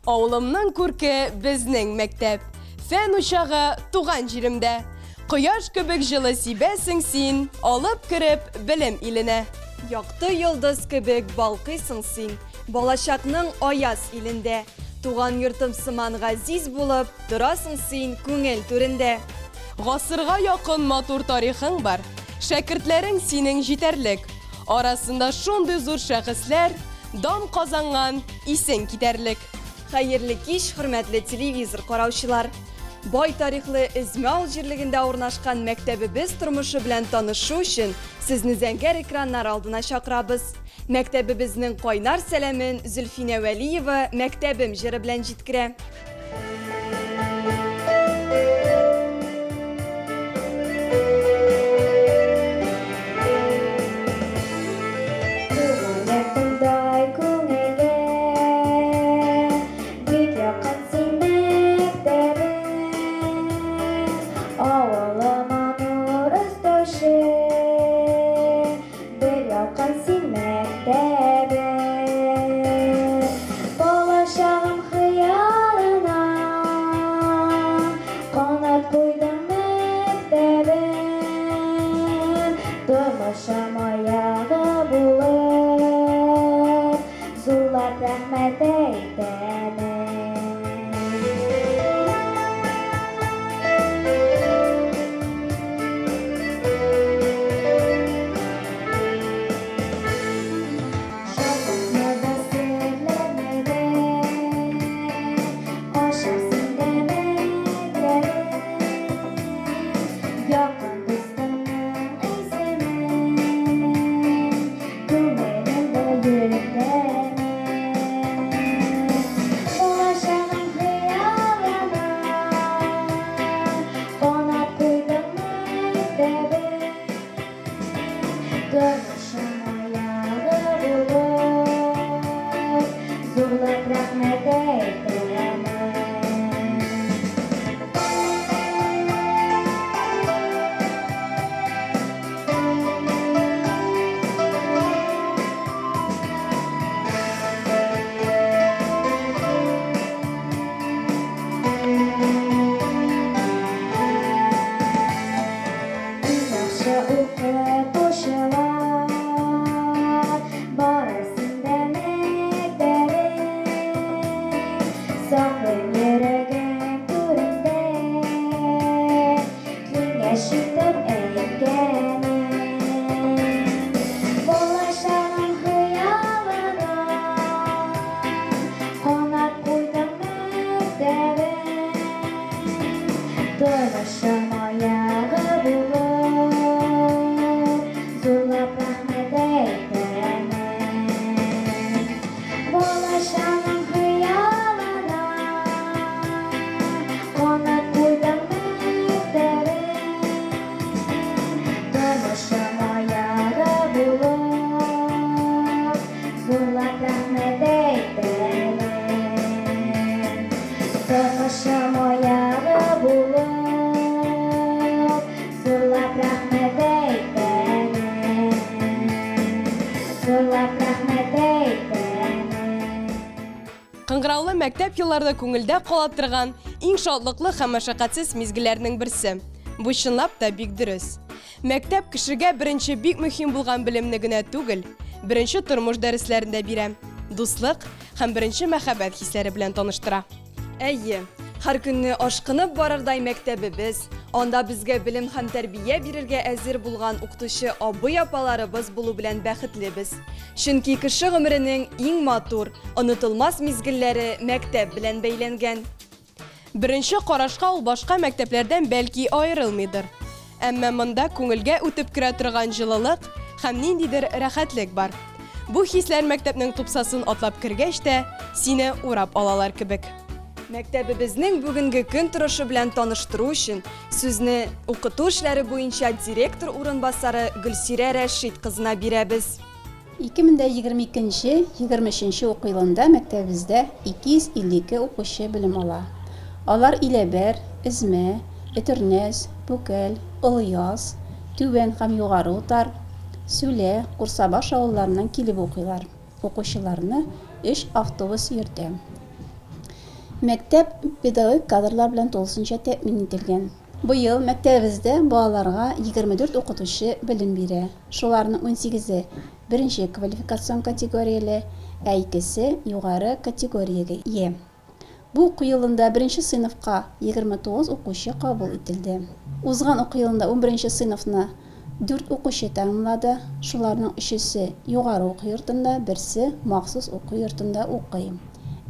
Авылымның күрке безнең мәктәп. Фән учагы туган җиремдә. Кояш кебек җылы сибәсең син, Алып кереп белем иленә. Якты йолдыз кебек балкыйсың син, Балачакның аяз илендә. Туган йортым сыман газиз булып, Торасың син күңел түрендә. Гасырга якын матур тарихың бар, Шәкертләрең синең җитәрлек. Арасында шундый зур шәхесләр, Дан казанган, исең китәрлек. Хәерле кич, хөрмәтле телевизор караучылар! Бай тарихлы Эзмә авыл җирлегендә урнашкан мәктәбебез тормышы белән танышу өчен сезне зәңгәр экраннар алдына чакырабыз. Мәктәбебезнең кайнар сәламен Зөлфинә Вәлиева Мәктәбем җыры белән җиткерә. Кыңгыраулы мәктәп елларда күңелдә кала торган иң шатлыклы һәм мәшәкатьсез мизгелләрнең берсе. Бу чынлап та бик дөрес. Мәктәп кешегә беренче бик мөһим булган белемне генә түгел, беренче тормыш дәресләрен дә бирә, дуслык һәм беренче мәхәббәт хисләре белән таныштыра. Әйе, һәр көнне ашкынып барырдай мәктәбебез, анда безгә белем һәм тәрбия бирергә әзер булган укытучы абый-апаларыбыз булу белән бәхетлебез. Чөнки кеше гомеренең иң матур, онытылмас мизгелләре мәктәп белән бәйләнгән. Беренче карашка ул башка мәктәпләрдән бәлки аерылмыйдыр. Әмма монда күңелгә үтеп керә торган җылылык һәм ниндидер рәхәтлек бар. Бу хисләр мәктәпнең тупсасын атлап кергәч тә, сине урап алалар кебек. Мәктәбебезнең бүгенге көн торышы белән таныштыру өчен сүзне укыту эшләре буенча директор урынбасары Гөлсирә Рәшит кызына бирәбез. 2022 нче, 23 нче уку елында мәктәбебездә 252 укучы белем ала. Алар Иләбәр, Эзмә, Өтернәс, Пүкәл, Олыяз, Түбән һәм Югары Утар, Сүлә, Курсабаш авылларыннан килеп укыйлар. Укучыларны өч автобус йөртә. Мәктәп педагогик кадрлар белән тулысынча тәэмин ителгән. Быел мәктәбебездә балаларга 24 укытучы белем бирә. Шуларның унсигезе, беренче квалификацион категорияле, ә икесе югары категориягә ия. Бу уку елында беренче сыйныфка 29 укучы кабул ителде. Узган уку елында унберенче сыйныфны дүрт укучы тәмамлады, шуларның өчесе югары уку йортында, берсе махсус уку йортында укый.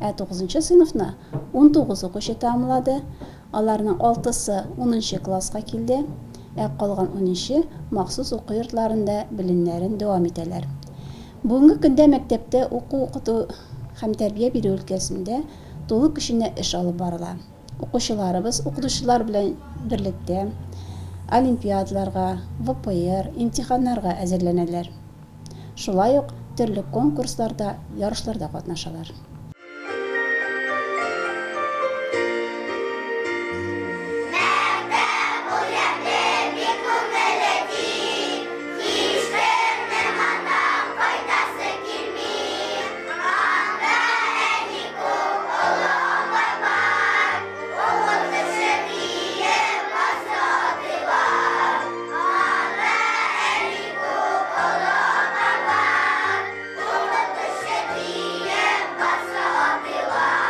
Ә тугызынчы сыйныфны 19 укучы тәмамлады, аларның алтысы унынчы класска килде, ә калган унөче махсус уку йортларында белемнәрен дәвам итәләр. Бүгенге көндә мәктәптә уку-укыту һәм тәрбия бирү өлкәсендә тулы көченә эш алып барыла. Укучыларыбыз укытучылар белән берлектә олимпиадаларга, ВПР, имтиханнарга әзерләнәләр. Шулай ук төрле конкурсларда, ярышларда катнашалар. Мәктәп ул ямьле, бик күңелле дип, Һичкемнең аннан кайтасы килми. Анда әни күп, олы апай бар, Укытучы диеп каршы атыйлар. Анда әни күп, олы апай бар, Укытучы диеп каршы атыйлар.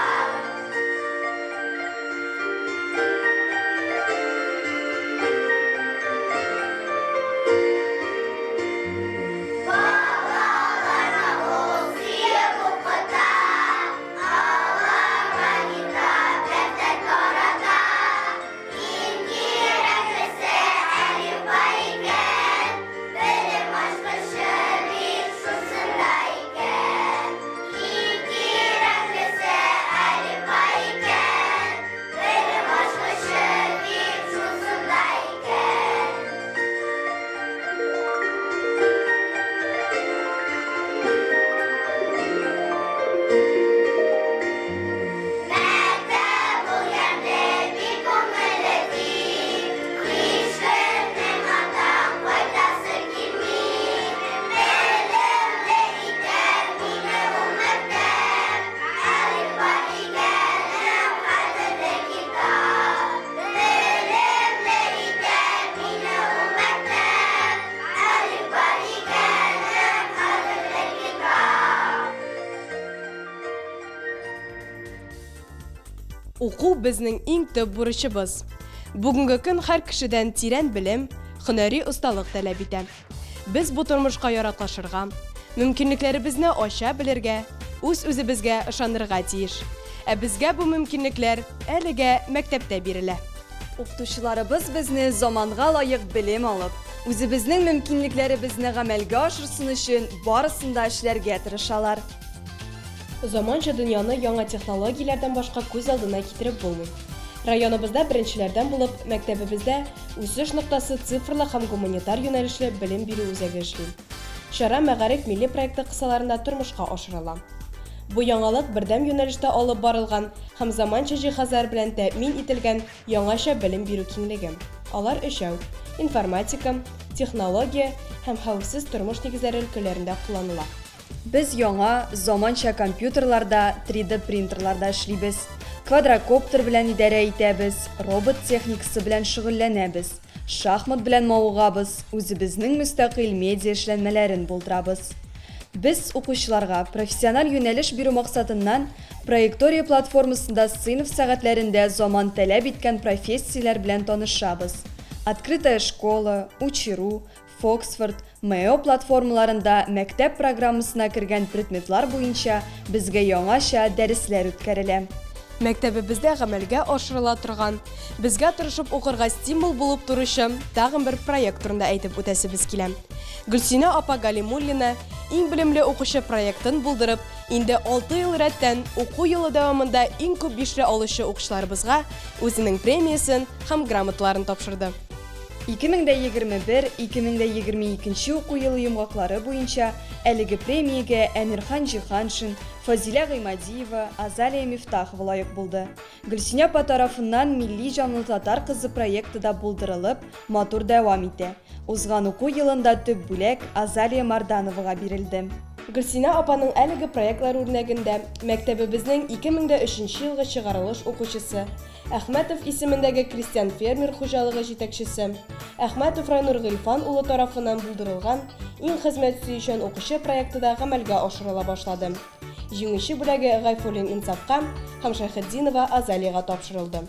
Балаларны ул сөеп укыта, Аларга китап, дәфтәр тарата. Иң кирәклесе әлифба икән, Белем ачкычы бит шушында икән. Иң кирәклесе әлифба икән, Белем ачкычы бит шушында икән. Мәктәп ул ямьле, бик күңелле дип, Һичкемнең аннан кайтасы килми. Белемле итәр мине ул мәктәп, Әлифба дигәнем кадерле китап. Белемле итәр мине ул мәктәп, Әлифба дигәнем кадерле китап. Уку безнең иң төп бурычыбыз. Бүгенге көн һәр кешедән тирән белем, һөнәри осталык таләп итә. Без бу тормышка яраклашырга, мөмкинлекләребезне ача белергә, үз-үзебезгә ышанырга тиеш. Ә безгә бу мөмкинлекләр әлегә мәктәптә бирелә. Укытучыларыбыз безне заманга лаек белем алып, үзебезнең мөмкинлекләребезне гамәлгә ашырсын өчен барысын да эшләргә тырышалар. Заманча дөньяны яңа технологияләрдән башка күз алдына китереп булмый. Районыбызда беренчеләрдән булып, мәктәбебездә Үсеш ноктасы цифрлы һәм гуманитар юнәлешле белем бирү үзәге эшли. Чара Мәгариф милли проекты кысаларында тормышка ашырыла. Бу яңалык бердәм юнәлештә алып барылган һәм заманча җиһазлар белән тәэмин ителгән яңача белем бирү киңлеге. Алар өчәү, информатика, технология һәм хәвефсез тормыш нигезләре өлкәләрендә кулланыла. Без яңа, заманча компьютерларда, 3D принтерларда эшлибез. Квадрокоптер белән идарә итәбез, робот техникасы белән шөгыльләнәбез, шахмат белән мавыгабыз, үзебезнең мөстәкыйль медиа эшләнмәләрен булдырабыз. Без укучыларга профессиональ юнәлеш бирү максатыннан Проектория платформасында сыйныф сәгатьләрендә заман таләп иткән профессияләр белән танышабыз. Открытая школа, Учи.ру, Фоксфорд, МЭО платформаларында мәктәп программасына кергән предметлар буенча безгә яңача дәресләр үткәрелә. Мәктәбебездә гамәлгә ашырыла торган, безгә тырышып укырга стимул булып торучы тагын бер проект турында әйтеп үтәсебез килә. Гөлсинә апа Галимуллина Иң белемле укучы проектын булдырып, инде алты ел рәттән уку елы дәвамында иң күп бишле алучы укучыларыбызга үзенең премиясен һәм грамоталарын тапшырды. 2021, 2022 уку елы йомгаклары буенча әлеге премиягә Әмирхан Җиһаншин, Фазилә Гыймадиева, Азалия Мифтахова лаек булды. Гөлсинә апа тарафыннан Милли җанлы татар кызы проекты да булдырылып, матур дәвам итә. Узган уку елында төп бүләк Азалия Мардановага бирелде. Гөлсинә апаның әлеге проектлары үрнәгендә мәктәбебезнең 2003 елгы чыгарылыш укучысы, Әхмәтов исемендәге крестьян-фермер хуҗалыгы җитәкчесе Әхмәтов Райнур Гыйльфан улы тарафыннан булдырылган Иң хезмәт сөючән укучы проекты да гамәлгә ашырыла башлады. Җиңүче бүләге Гайфуллин Инсафка һәм Шәйхетдинова Азалиягә тапшырылды.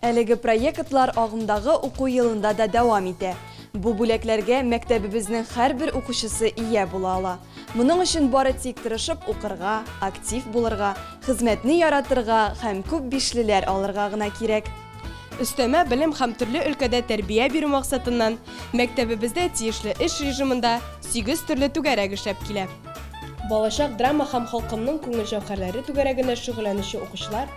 Әлеге проектлар агымдагы уку елында да дәвам итә. Бу бүләкләргә мәктәбебезнең һәрбер укучысы ия була ала. Моның өчен бары тик тырышып укырга, актив булырга, хезмәтне яратырга һәм күп бишлеләр алырга гына кирәк. Өстәмә белем һәм төрле өлкәдә тәрбия бирү максатыннан, мәктәбебездә тиешле эш режимында сигез төрле түгәрәк эшләп килә. Балачак драма һәм Халкымның күңел җәүһәрләре түгәрәгендә шөгыльләнүче укучылар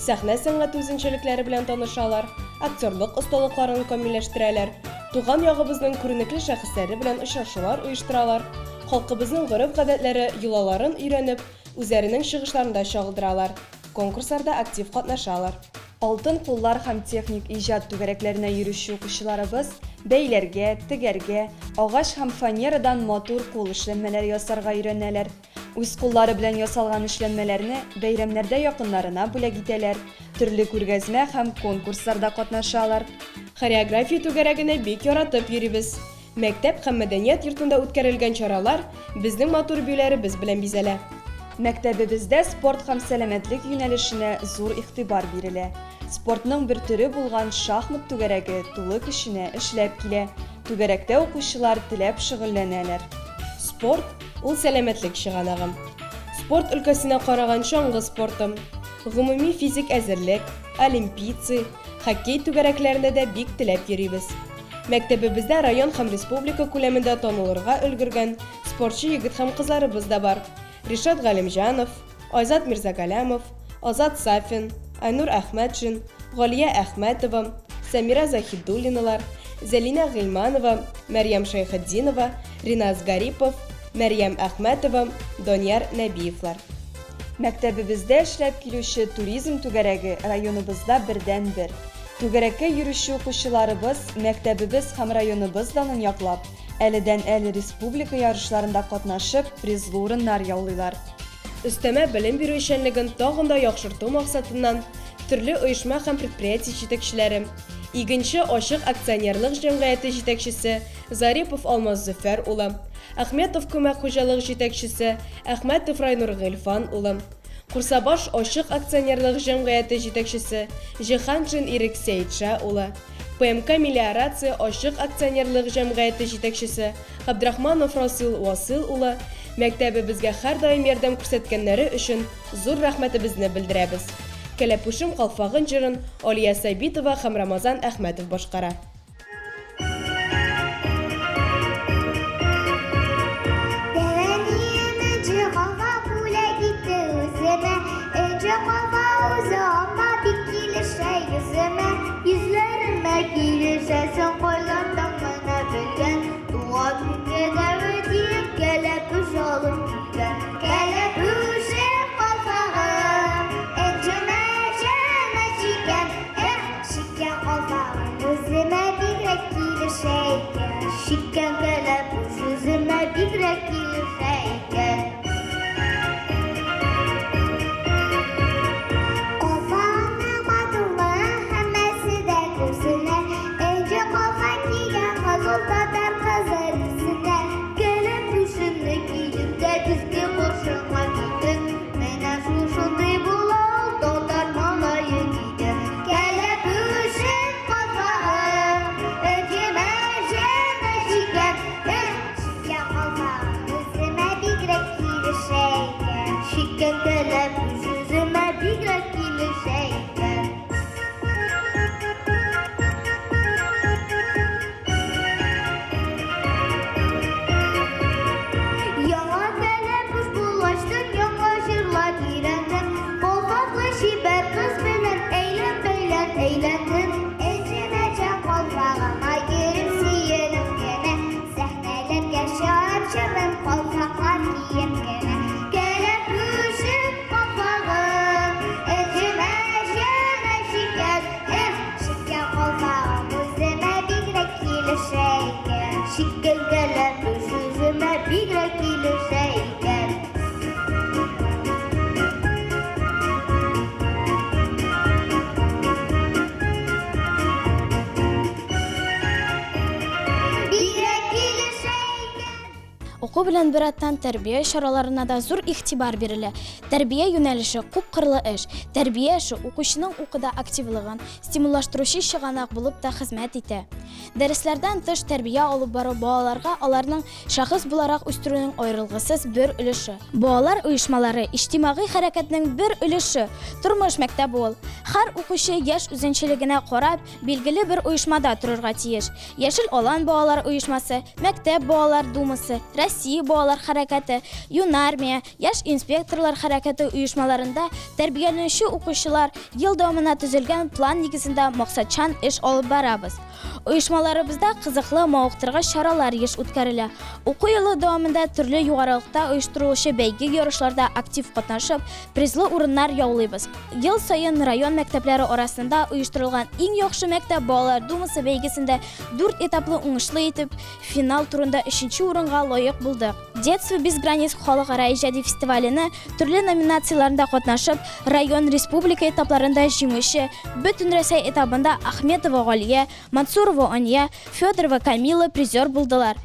сәхнә сәнгате үзенчәлекләре белән танышалар, актерлык осталыкларын камилләштерәләр, туган ягыбызның күренекле шәхесләре белән очрашулар оештыралар, халкыбызның гореф-гадәтләре, йолаларын өйрәнеп, үзләренең чыгышларында чагылдыралар, конкурсларда актив катнашалар. Алтын куллар һәм техник иҗат түгәрәкләренә йөрүче укучыларыбыз бәйләргә, тегәргә, агач һәм фанерадан матур кул эшләнмәләре ясарга өйрәнәләр. Үз куллары белән ясалган эшләнмәләрне бәйрәмнәрдә якыннарына бүләк итәләр, төрле күргәзмә һәм конкурсларда катнашалар. Хореография түгәрәгенә бик яратып йөрибез. Мәктәп һәм мәдәният йортында үткәрелгән чаралар безнең матур биюләребез белән бизәлә. Мәктәбебездә спорт һәм сәламәтлек юнәлешенә зур игътибар бирелә. Спортның бер төре булган шахмат түгәрәге тулы көченә эшләп килә. Түгәрәктә укучылар теләп шөгыльләнәләр. Спорт, ул сәламәтлек чыганагы. Спорт өлкәсенә караган чаңгы спорты, гомуми физик әзерлек, олимпийцы, хоккей түгәрәкләренә дә бик теләп йөрибез. Мәктәбебездә район һәм республика күләмендә танылырга өлгергән спортчы егет һәм кызларыбыз да бар. Ришат Галимҗанов, Айзат Мирзагаләмов, Азат Сафин, Айнур Әхмәтшин, Галия Әхмәтова, Сәмирә Заһидуллиналар, Зәлинә Гыйльманова, Мәрьям Шәйхетдинова, Риназ Гарипов, Мәрьям Әхмәтова, Данияр Нәбиевлар. Мәктәбебездә эшләп килүче туризм түгәрәге районыбызда бердәнбер. Түгәрәккә йөрүче укучыларыбыз мәктәбебез һәм районыбыз данын яклап, әледән-әле республика ярышларында катнашып, призлы урыннар яулыйлар. Өстәмә белем бирү эшчәнлеген тагын да яхшырту максатыннан, төрле оешма һәм предприятие җитәкчеләре, Игенче ачык акционерлык җәмгыяте җитәкчесе Зарипов Алмаз Зөфәр улы, Әхмәтов күмәк хуҗалык җитәкчесе Әхмәтов Райнур Гыйльфан улы, Курсабаш ачык акционерлык җәмгыяте җитәкчесе Җиһаншин Ирек Сәетша улы, ПМК-Мелиорация ачык акционерлык җәмгыяте җитәкчесе Габдрахманов Расил Васыйл улы мәктәбебезгә һәрдаим ярдәм күрсәткәннәре өчен зур рәхмәтебезне белдерәбез. Кәләпүшем калфагын җырын Алия Сабитова һәм Рамазан Әхмәтов башкара. Тәнием энҗе калфак бүләк итте үземә. Энҗе калфак үзе апа бик килешә йөземә. Йөзләремә килешәсең кайлардан гына белгән. Туган көнгә дәвер диеп кәләпүш алып килгән. Кәләпүшем калфагым, энҗе мәрҗәне чикән. Эх, чиккән калфагым үземә. Уку белән беррәттән тәрбия чараларына да зур игътибар бирелә. Тәрбия юнәлеше, күпкырлы эш. Тәрбия эше укучының укуда активлыгын стимуллаштыручы чыганак булып та хезмәт итә. Дәресләрдән тыш тәрбия алып бару балаларга аларның шәхес буларак үстерүнең аерылгысыз бер өлеше. Балалар оешмалары, иҗтимагый хәрәкәтнең бер өлеше, тормыш мәктәбе ул. Һәр укучы яшь үзенчәлегенә карап, билгеле бер оешмада торырга тиеш. Яшел алан балалар оешмасы, мәктәп балалар думасы, Россия балалар хәрәкәте, Юнармия, Яшь инспекторлар хәрәкәте оешмаларында тәрбияләнүче укучылар ел дәвамына төзелгән план нигезендә максатчан эш алып барабыз. Оешмаларыбызда кызыклы, мавыктыргыч чаралар еш үткәрелә. Уку елы дәвамында төрле югарылыкта оештырылучы бәйге-ярышларда актив катнашып, призлы урыннар яулыйбыз. Ел саен район мәктәпләре арасында оештырылган Иң яхшы мәктәп балалар думасы бәйгесендә дүрт этаплы уңышлы итеп, финал турында өченче урынга лаек булдык. Детство без границ халыкара иҗади фестивалене төрле номинацияләрендә катнашып, район, республика этапларында җиңүче, Бөтенрәсәй этабында Ахметова Галия, Мансурова Ания, Федорова Камила призер булдылар.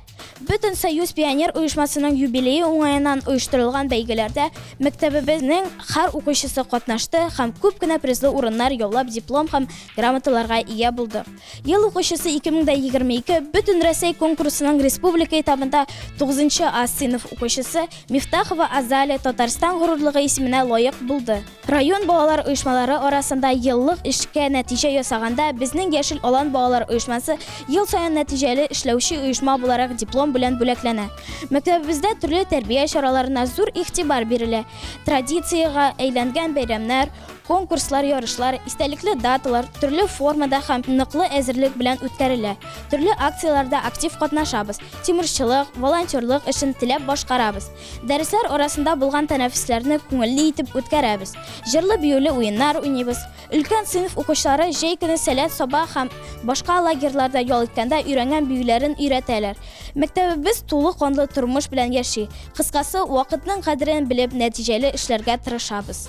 Бөтенсоюз пионер оешмасының юбилее уңаеннан оештырылган бәйгеләрдә мәктәбебезнең һәр укучысы катнашты һәм күп кенә призлы урыннар яулап диплом һәм грамоталарга ия булды. Ел укучысы 2022 Бөтенрәсәй конкурсының республика этабында 9 нчы А сыйныф укучысы Мифтахова Азалия Татарстан горурлыгы исеменә лаек булды. Район балалар оешмалары арасында еллык эшкә нәтиҗә ясаганда, безнең Яшел алан балалар оешмасы ел саен нәтиҗәле эшләүче оешма буларак диплом белән бүләкләнә. Мәктәбебездә төрле тәрбия чараларына зур игътибар бирелә. Традициягә әйләнгән бәйрәмнәр, Конкурслар, ярышлар, истәлекле даталар төрле формада һәм ныклы әзерлек белән үткәрелә. Төрле акцияләрдә актив катнашабыз, тимурчылык, волонтерлык эшен теләп башкарабыз. Дәресләр арасында булган тәнәфесләрне күңелле итеп үткәрәбез. Җырлы-биюле уеннар уйныйбыз. Өлкән сыйныф укучылары җәй көне Сәләт, Саба һәм башка лагерьларда ял иткәндә өйрәнгән биюләрен өйрәтәләр. Мәктәбебез тулы канлы тормыш белән яши. Кыскасы, вакытның кадерен белеп, нәтиҗәле эшләргә тырышабыз.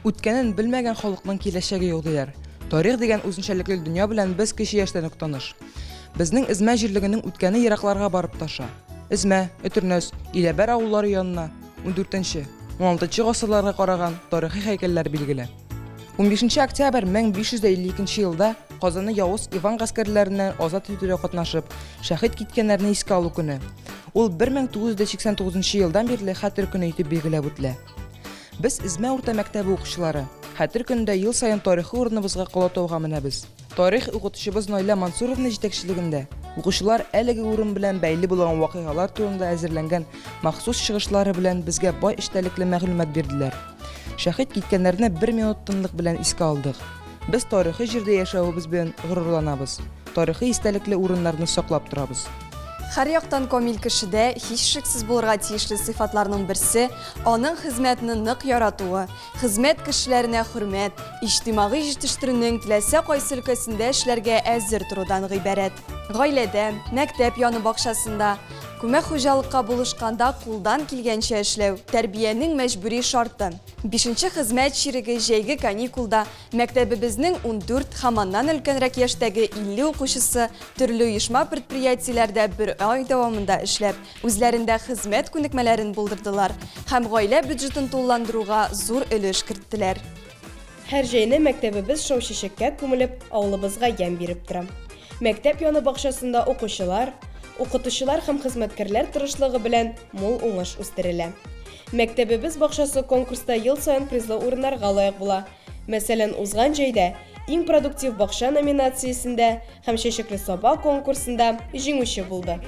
Үткәнен белмәгән халыкның киләчәге юк диләр. Тарих дигән үзенчәлекле дөнья белән без кече яшьтән үк таныш. Безнең Эзмә җирлегенең үткәне еракларга барып таша. Эзмә, Өтернәс, Иләбәр авыллары янына ундүртенче, уналтынчы гасырларга караган тарихи һәйкәлләр билгеле. Унбишенче октябрь 1552 нче елда Казанны Явыз Иван гаскәрләреннән азат итүдә катнашып, шәһит киткәннәрне искә алу көне. Ул 1989 нчы елдан бирле Хәтер көне итеп билгеләп үтелә. Без, Эзмә урта мәктәбе укучылары, Хәтер көнендә ел саен тарихи урыныбызга Калатауга менәбез. Тарих укытучыбыз Наилә Мансуровна җитәкчелегендә укучылар әлеге урын белән бәйле булган вакыйгалар турында әзерләнгән махсус чыгышлары белән безгә бай эчтәлекле мәгълүмат бирделәр. Шәһит киткәннәрне бер минут тынлык белән искә алдык. Без тарихи җирдә яшәвебез белән горурланабыз, тарихи истәлекле урыннарны саклап торабыз. Һәр яктан камил кешедә һичшиксез булырга тиешле сыйфатларның берсе, аның хезмәтне нык яратуы, Хезмәт кешеләренә хөрмәт, иҗтимагый җитештерүнең теләсә кайсы өлкәсендә эшләргә әзер торудан гыйбарәт. Гаиләдә, мәктәп яны бакчасында, күмәк хуҗалыкка булышканда кулдан килгәнчә эшләү, тәрбиянең мәҗбүри шарты. Бишенче хезмәт чиреге җәйге каникулда мәктәбебезнең 14 һәм аннан өлкәнрәк яшьтәге 50 укучысы төрле оешма-предприятиеләрдә бер ай дәвамында эшләп, Үзләрендә хезмәт күнекмәләрен булдырдылар һәм гаилә бюджетын тулыландыруга зур өлеш керттеләр. Һәр җәйне мәктәбебез шау чәчәккә күмелеп, авылыбызга ямь биреп тора. Мәктәп яны бакчасында укучылар, укытучылар һәм хезмәткәрләр тырышлыгы белән мул уңыш үстерелә. Мәктәбебез бакчасы конкурста ел саен призлы урыннарга лаек була. Мәсәлән, узган җәйдә Иң продуктив бакча номинациясендә Һәм Чәчәкле Саба конкурсында җиңүче булды.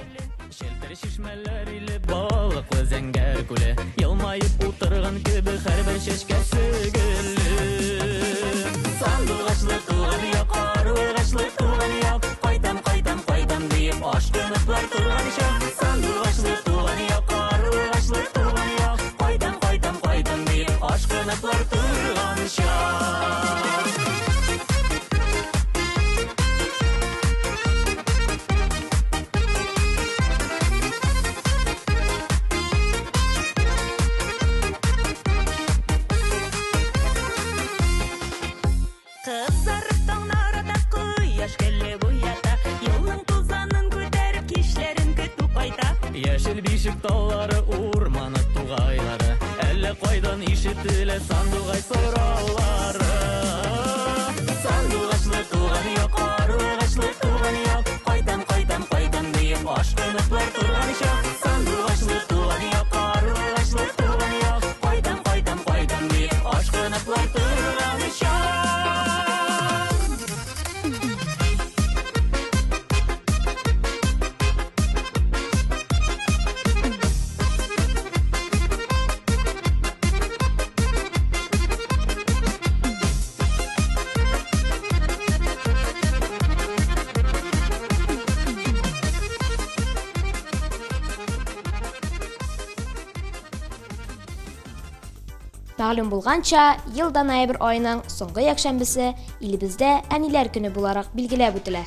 Челтер чишмәләр иле бал. Балыклы зәңгәр күле, Елмаеп утырган кебек һәрбер чәчкәсе гөле. Сандугачлы туган як, карлыгачлы туган як, Кайтам, кайтам, кайтам диеп ашкыныплар торган чак. Сандугачлы туган як, карлыгачлы туган як, Кайтам, кайтам, кайтам диеп ашкыныплар торган чак. Кызарып таңнар ата, кояш көлеп уята, Юлның тузанын күтәреп, кичләрен көтү кайта. Яшел бишек таллары, урманы, тугайлары, Әллә кайдан ишетелә сандугач сайраулары. Сандугачлы туган як, карлыгачлы туган як, Кайтам, кайтам, кайтам диеп ашкыныплар торган чак. Сандугачлы туган як, карлыгачлы туган як, Кайтам, кайтам, кайтам диеп ашкыныплар торган чак. Мәгълүм булганча, ел да ноябрь аеның соңгы якшәмбесе илебездә Әниләр көне буларак билгеләп үтелә.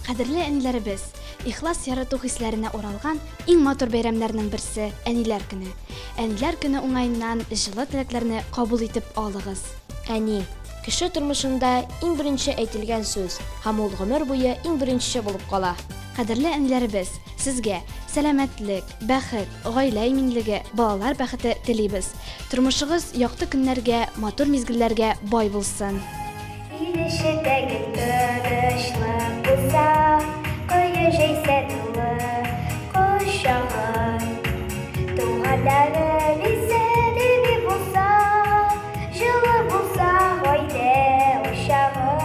Кадерле әниләребез! Ихлас ярату хисләренә уралган иң матур бәйрәмнәрнең берсе, Әниләр көне. Әниләр көне уңаеннан җылы теләкләрне кабул итеп алыгыз. Әни, кеше тормышында иң беренче әйтелгән сүз һәм ул гомер буе иң беренче булып кала. Кадерле әниләребез, сезгә сәламәтлек, бәхет, гаилә иминлеге, балалар бәхете телибез. Тормышыгыз якты көннәргә, матур мизгелләргә бай булсын! Ил эчендә гел тынычлык булса, Кояш җәйсә тулы кочагын. Туганнарым исән-имин булса, Җылы булса гаилә учагы.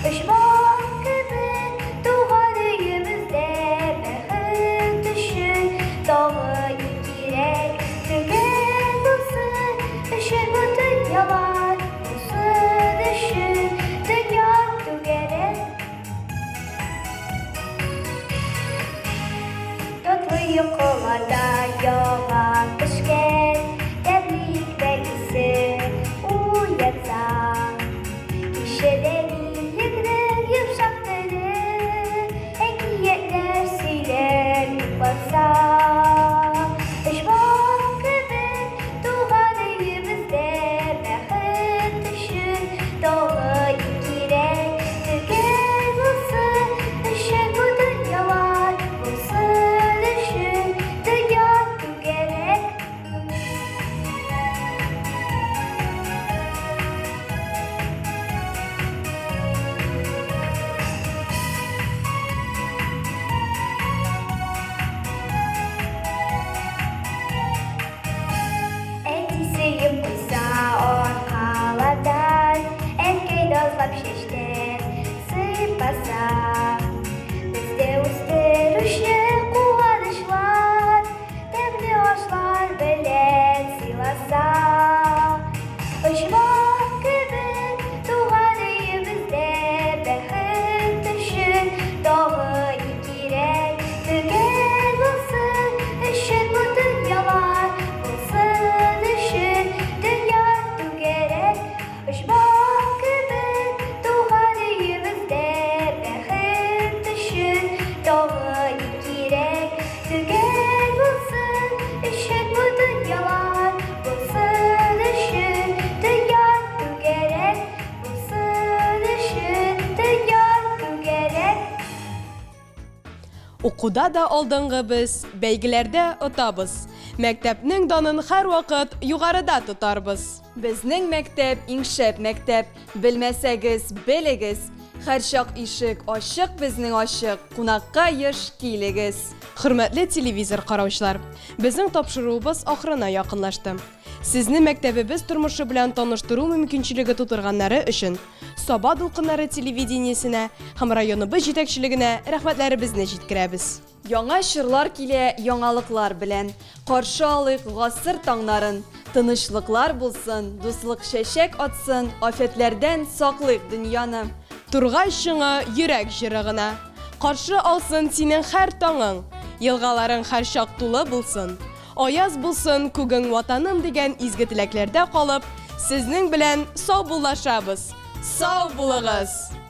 Оҗмах кебек туган өебездә Бәхет өчен тагы ни кирәк? Төгәл булсын өчен бу дөньялар, Булсын өчен дөнья түгәрәк. Татлы йокыларда яңа пешкән Тәмле икмәк исе уятса. Кичәдә егнең йомшак теле Әкиятләр сөйләп йоклатса. Оҗмах кебек туган өебездә Бәхет өчен тагы ни кирәк? Төгәл булсын өчен бу дөньялар, Булсын өчен дөнья түгәрәк. Әти сөеп куйса аркалардан, Әнкәй назлап чәчтән сыйпаса. Безне үстерүче куанычлар, Тәмле ашлар белән сыйласа. Оҗмах кебек туган өебездә Бәхет өчен тагы ни кирәк? Төгәл булсын өчен бу дөньялар, Булсын өчен дөнья түгәрәк. Оҗмах кебек туган өебездә Бәхет өчен тагы ни кирәк? Төгәл булсын өчен бу дөньялар, Булсын өчен дөнья түгәрәк, Булсын өчен дөнья түгәрәк. Укуда да алдынгы без, бәйгеләрдә отабыз. Мәктәпнең данын һәрвакыт югарыда тотарбыз. Безнең мәктәп иң шәп мәктәп, белмәсәгез, белегез. Һәрчак ишек ачык безнең ачык, кунакка еш килегез. Хөрмәтле телевизор караучылар, безнең тапшыруыбыз ахырына якынлашты. Сезне мәктәбебез тормышы белән таныштыру мөмкинчелеге тудырганнары өчен Саба дулкыннары телевидениесенә һәм районыбыз җитәкчелегенә рәхмәтләребезне җиткерәбез. Яңа чорлар килә яңалыклар белән. Каршы алыйк гасыр таңнарын. Тынычлыклар булсын, дуслык чәчәк атсын, афәтләрдән саклыйк дөньяны. Тургай чыңы йөрәк җыры гына. Каршы алсын синең һәр таңың. Елгаларың һәрчак тулы булсын. Аяз булсын күгең Ватаным дигән изге теләкләрдә калып, сезнең белән саубуллашабыз. Сау булыгыз!